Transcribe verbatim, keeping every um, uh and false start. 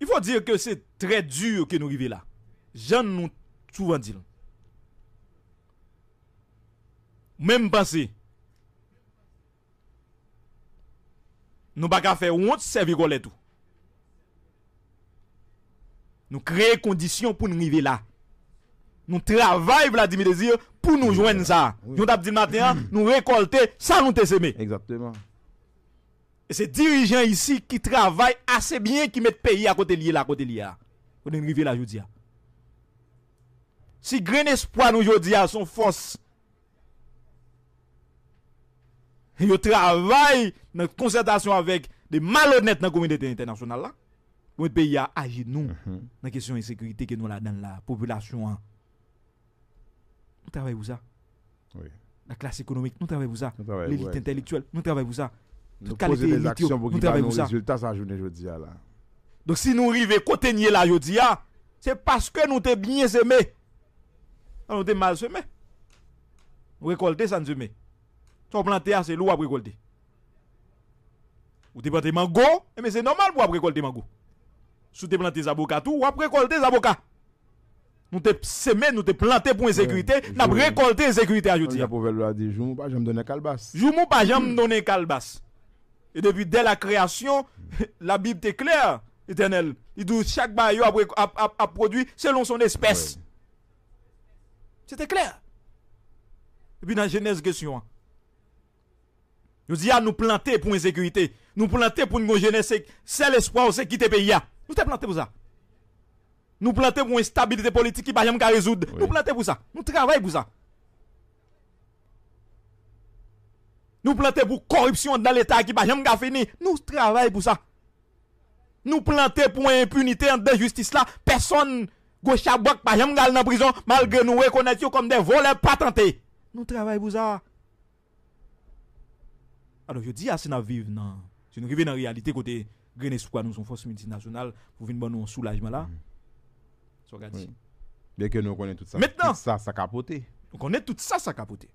Il faut dire que c'est très dur que nou rive la. Jan nou souvan di l. Menm panse. Nou pa ka fè wont sèvi kòlèt ou. Nou kreye kondisyon pou n rive la. Nou travay, Vladimir Désir, pou nou jwenn sa. Jan w t ap di l maten an, nou rekòlte sa nou te seme. Egzakteman. E se dirijan isi ki travay ase byen, ki met peyi a kote l ye la, kote l ye a. Kote n rive la jodi a. Si grenn espwa nou jodi a se yon fòs, yo travay nan konsètasyon avèk de malonèt nan kominote entènasyonal la, pou met peyi a ajenou nan kesyon ensekirite ke nou ladan l la, popilasyon an. Nou travay pou sa. Wi. Laklas ekonomik, nou travay pou sa. Nou travay pou Lelit sa. Entèlektyèl, nou travay pou sa. Nou Tout kalite poze de elit yo, zaksyon pou nou ki ba travay nou pou sa. Rezilta sa jounen jodi a la. Donk si nou rive kote n ye la jodi a, se paske nou te byen seme. An nou te mal seme. Nou rekòlte sa n seme. Sa w plante a, se li w ap rekòlte. Ou te plante mango, enben se nòmal pou w ap rekòlte mango. Si w te plante zaboka tou, w ap rekòlte zaboka. Nou te seme, nou te plante pou ensekirite, n ap rekòlte ensekirite a jodi a. Pwovèb la di, jou mou pa janm donnen kalbas. Jou mou pa janm donnen kalbas. E depi dè la kreyasyon, Labib te klè, Etènèl. Li di w chak bagay yo ap, ap, ap, ap pwodui selon son espès. Se te klè. Epi nan Jenèz kesyon an. Yo di a nou plante pou ensekirite. Nou plante pou n gon jenès, sèl espwa w se kite peyi a. Nou te plante pou sa. Nou plante pou enstabilite politik ki pa janm ka rezoud. Nou plante pou sa. Nou travay pou sa. Nou plante pou koripsyon anndan leta ki pa janm ka fini. Nou travay pou sa. Nou plante pou enpinite anndan jistis la. Pèsonn gwo chabwak pa janm ka al nan prizon malgre nou rekonèt yo kòm de vòlè patante. Nou travay pou sa. Alò, jodi a, si n ap viv nan, si nou rive nan reyalite kote grenn espwa nou se yon fòs miltinasyonal pou vin ban nou yon soulajman la, sa w ka di? Byenke nou konnen tout sa, Mentnan, tout sa, sa ka pote. Nou konnen tout sa, sa ka pote.